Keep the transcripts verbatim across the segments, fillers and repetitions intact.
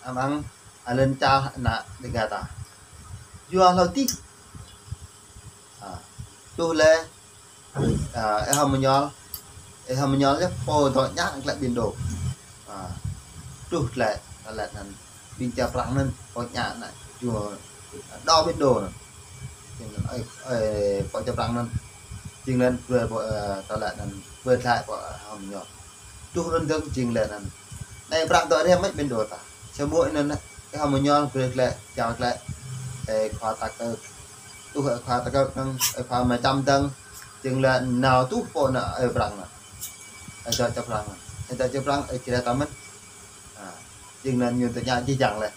Amăng, a, lŏn čar ană Dega ta. Yua hlâo tih. A, truh lĕ, a, ih hơmơñol, ih hơmơñol yơh, pô dŏ ñă klĕ ƀing đô. A, truh klĕ, tơlơi anŭn, ƀing čar Prang anŭn, pô ñă ană, yua, dŏ ƀing đô anŭn. Jing anŭn, ơi, ơi, pô čar Prang anŭn. Jing lĕ, brơi pô, a, tơlơi anŭn, brơi tlaih pô, a, hơmơñol. Truh rơ̆n dơ̆ng jing lĕ anŭn. Anai Prang dŏ rem mơ̆ ƀing đô ta. Samơ̆ anŭn, ih hơmơñol brơi klĕ, jao klĕ. Ơi khua ta kơ. Truh ơi khua ta kơ, năng, ơi khua mơčăm dơ̆ng. Jing lĕ nao truh pô anŭn ơi Prang anŭn. Ơi dŏ čar Prang anŭn. Ơi dŏ čar Prang, ơi Jrai ta mơ̆n. A, jing anŭn ñu tơña jih jang lĕ.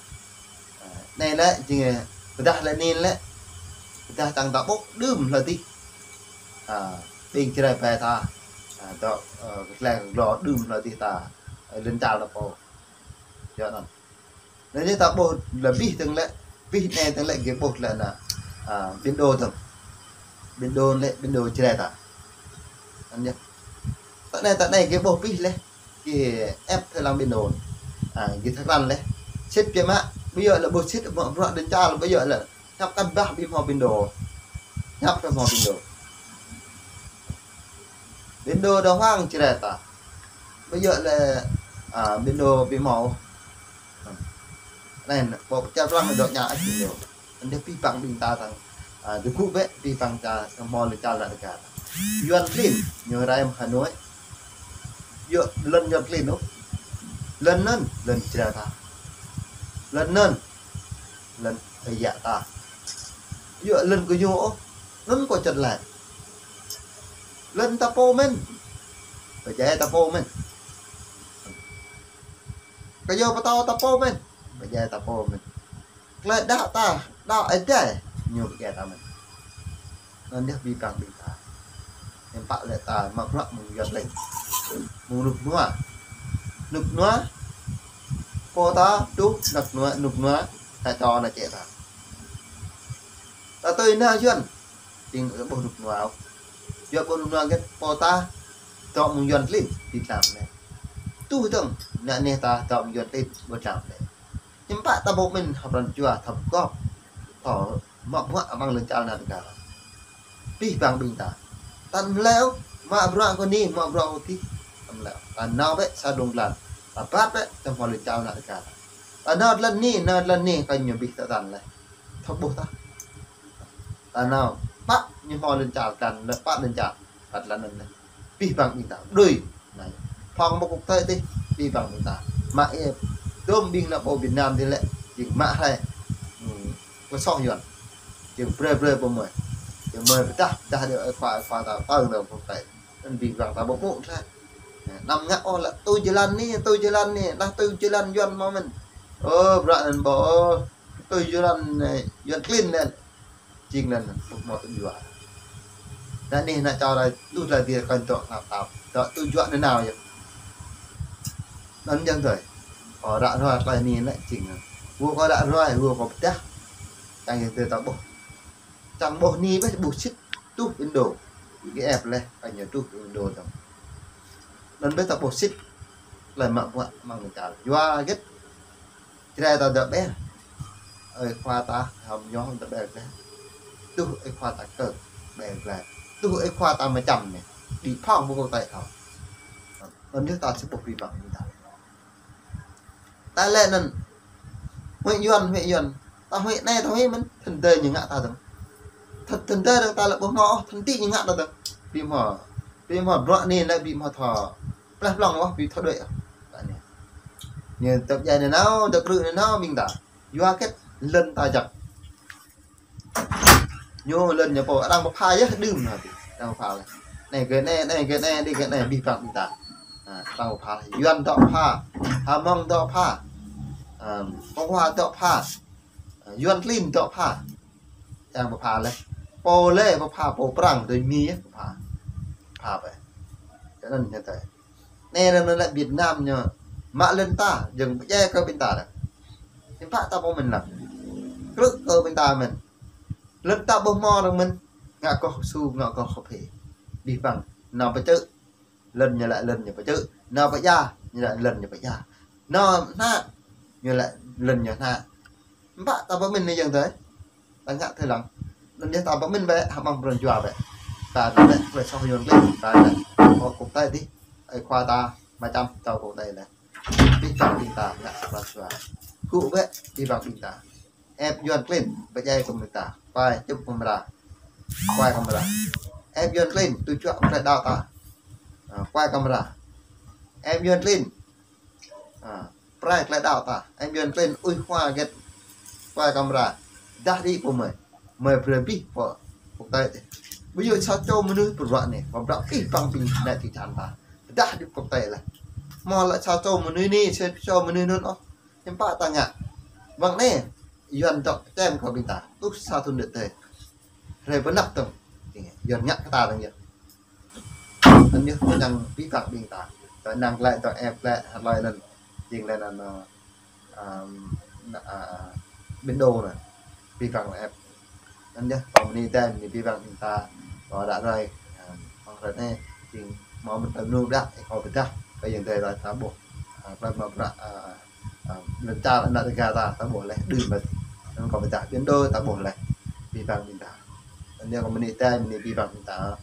A, anai lĕ, jing, pơdah lĕ anai lĕ. Pơdah čang ta ƀuh đưm hlâo tih. A, ƀing Jrai ƀai ta. A, dŏ, ơ, kơ tơlơi glô đưm hlâo tih ta. Ơ, lŏn čar ta pô. Yua anŭn. Anŭn yơh ta ƀuh lĕ abih dơ̆ng lĕ, abih anai dơ̆ng lĕ gih ƀuh lĕ anŭn, a, ƀing đô dơ̆ng. Ƀing đô lĕ, ƀing đô Jrai ta. Anŭn yơh. Tơ anai, tơ anai gih ƀuh abih lĕ. Gih ĕp tơlơi ƀing đô. A, gih thâo krăn lĕ. Sĭt biă mă, ƀu djơ̆ lĕ ƀu sĭt, mă bruă lŏn čar ƀu djơ̆ lĕ. Hiăp kăn bah ƀing hmâo ƀing đô. Hiăp kăn hmâo ƀing đô. Ƀing đô đàng hoàng Jrai ta. Ƀu djơ̆ lĕ, a, ƀing đô ƀu hmâo. Anŭn, pô čar Prang dŏ ñă ƀing đô. Anŭn yơh abih bang ƀing ta tăng, a, tơgŭ bĕ, abih bang ta, ta hmâo lŏn čar ană Dega ta. Yuan klin, ñu rai mơ̆ng Hà Nội. Yua lŏn Yuan klin ôh. Lŏn anŭn, lŏn Jrai ta. Lŏn anŭn, lŏn ơi yă ta. Yua lŏn kơ ñu ôh. Anŭn kơ čăt laih. Lŏn ta pô mơ̆n. Pơdjai ta pô mơ̆n. Kơ yua pơtao ta pô mơ̆n. Pơdjai ta pô mơ̆n. Tơlơi đaŏ ta, đaŏ Ơi Adai, ñu pơdjai ta mơ̆n. Anŭn yơh abih bang ƀing ta. Hiư̆m pă lĕ ta mă bruă mơ̆ng Yuan klin. Mơ̆ng rơnŭk rơnua. Rơnŭk rơnua. Pô ta truh rơnŭk rơnua, rơnŭk rơnua, ta čô ană čĕ ta. Ta tui ană Yuan. Jing ƀuh rơnŭk rơnua. Yua ƀuh rơnŭk rơnua gĕt pô ta dŏ mơ̆ng Yuan klin, ƀu tlam lĕ. Truh dơ̆ng, ană neh ta dŏ mơ̆ng Yuan klin, ƀu tlam lĕ. Hiư̆m pă ta ƀuh mơ̆n hơpran jua thâo pơgop. Thâo mă bruă amăng lŏn čar ană Dega. Abih bang ƀing ta. Tăn mleo, mă bruă kơ anai, mă bruă kơ adih. Tăn mleo. Ta nao bĕ sa đung lăn. Ta bat bĕ, ta hmâo lŏn čar ană Dega. Ta nao lăn anai, nao lăn anai, kơ ñu abih ta tăn lĕ. Thâo ƀuh ta. Ta nao, pă ñu hmâo lŏn čar lăn, lĕ pă lŏn čar. Pă lăn anŭn. Abih bang ƀing ta. Đuaĭ. Anai. Phŏng ƀu kŭk tơi tih, abih bang ƀing ta. Mă ih, dôm ƀing ană pô Việt Nam dih lĕ, jing mă hrơi. Hmm. Kơ soh Yuan. Jing brơi brơi pơmơi. Jing mơi pơdah, pơdah đơi ơi khua, ơi khua ta, tơl anŭn kŭk tơi. Anŭn abih bang ta ƀu ƀuh tơlơi. Anăm ngă ôh lĕ tui jơlan anai, tui jơlan anai, lah tui jơlan Yuan mơ̆n. Ơ, bruă anŭn ƀu ôh. Tui jơlan, ơ, Yuan klin anŭn. Jing anŭn, ƀu hmâo tŭ jua. Ană neh ană čô rai, lu tơlơi dih kăn dŏ tơnap tap. Dŏ tŭ jua nanao yơh. Anŭn jang tui. Ơ, ră ruai tơlơi anai lĕ jing anŭn. Wơ̆t kơ ră ruai, wơ̆t kơ pơdah. Čang yơh tui ta ƀuh. Čang ƀuh anai bĕ, ƀuh sĭt. Truh ƀing đô. Gih ĕp lĕ, kơ ñu truh ƀing đô tơ̆ng. Anŭn bĕ ta ƀuh sĭt. Tơlơi mă bruă amăng lŏn čar. Yua gĕt. Jrai ta dŏ ƀer. Ơi khua ta, hơmơñol dŏ ƀer gleh. Truh ơi khua ta kơ, ƀer gleh. Truh ơi khua ta mơčăm anai. Ƀu phŏng ƀu kŭk tơi kâo. Anŭn yơh ta sĭt ƀuh abih bang ƀing ta. Ta lĕ anŭn. Huĭ Yuan, huĭ Yuan. Ta huĭ anai, ta huĭ mơ̆n. Tơdơi ñu ngă ta dơ̆ng. Tơ-, tơdơi dơ̆ng ta lĕ ƀu hmâo ôh, tơdơi ñu ngă ta dơ̆ng. Ƀu hmâo. Ƀu hmâo bruă anai lĕ ƀu hmâo thâo. Pleh plŏng ôh, ƀu thâo đuaĭ ôh. Ñu tơpă djai nanao, tơpă krư̆ nanao ƀing ta. Yua hơget lŏn ta jăk. Ñu lŏn ñu pô, arăng pơpha yơh đưm anai. Arăng pơpha lĕ. Anai gơ̆ anai, anai gơ̆ anai, đĭ gơ̆ anai, abih bang ƀing ta. Ha, arăng pơpha lĕ. Yuan dŏ pha, Hmông dŏ pha. Ơ, Cộng hòa dŏ pha. Yuan klin dŏ pha. Arăng pơpha lĕ. Pô lĕ pơpha, pô Prang tui Mi yơh pơpha. Pha bĕ. Čang anŭn ñu tơi. Anai lĕ, anai lĕ Việt Nam ñu mă lŏn ta, jing pơdjai kơ ƀing ta lĕ. Hiư̆m pă ta ƀu mơ̆n lăng. Krư̆ kơ ƀing ta mơ̆n. Lŏn ta ƀu hmâo lăng mơ̆n. Ngă kơ su, ngă kơ kơphê. Abih bang. Nao pơčơ̆. Lŏn ñu lĕ lŏn ñu pơčơ̆. Nao pơdjai. Ñu lĕ lŏn ñu pơdjai. Nao hơnăk. Ñu lĕ lŏn ñu hna. Ƀă ta pơmĭn anai yơh tơi. Ta ngă tơlăng. Anŭn yơh ta pơmĭn bĕ, hăng ƀing pran jua bĕ. Ta bĕ, bĕ, hlơi soh Yuan klin, ta bĕ. Ơ, quốc tế dih. Ơi khua ta, mă čăm, tơl quốc tế lĕ. Abih bang ƀing ta, ngă sa pran jua. Gŭ bĕ, abih bang ƀing ta. Ĕp Yuan klin, pơdjai kơ ƀing ta. Kuai, čŭp kamera. Kuai kamera. Ĕp Yuan klin, tŭ čuă tơlơi đaŏ ta. Ơ, kuai kamera. Ĕp Yuan klin. Ơ, pơrai tơlơi đaŏ ta. Ĕp Yuan klin, ui khua gĕt. Kuai kamera. Dah đĭ pô mơi. Mơi brơi abih pô. Pô tơi. Ƀu djơ̆ sa čô mơnuih pơruă anai. Pơbruă abih bang ƀing ană čư̆ čan ta. Dah đĭ pô tơi lĕ. Mơ̆ lĕ sa čô mơnuih anai, sa čô mơnuih anŭn ôh. Hiư̆m pă ta ngă. Ƀing anai, Yuan dŏ čem kơ ƀing ta. Tŭ sa thŭn đư̆ tơi. Hrơi pơnăp tơ̆ng. Yuan ngă kơ ta tơ̆ng yơh. Anŭn yơh tơnăng abih bang ƀing ta. Tơnăng glaĭ, tơnăng ĕp glaĭ, hlơi anŭn. Jing lĕ anŭn, ơ, ƀing đô anŭn. Abih bang ĕp. Anŭn yơh, pơmĭn tơi, mĭn abih bang ƀing ta. Pơđar rai, ơ, pơmĭn rai anai. Jing mơ̆ mơ̆n tơnŭ đah, ih kơ pơdah. Kơ yơ̆ng tơi rai ta ƀuh. Ơ, pơmĭn mă bruă, ơ, Ơ, lŏn čar ană tơgă ta, ta ƀuh lĕ, đưm mơ̆n. Anŭn kơ pơdah ƀing đô ta ƀuh lĕ. Abih bang ƀing ta. Anŭn yơh kơ mĭn tơi, mĭn abih bang ƀing ta.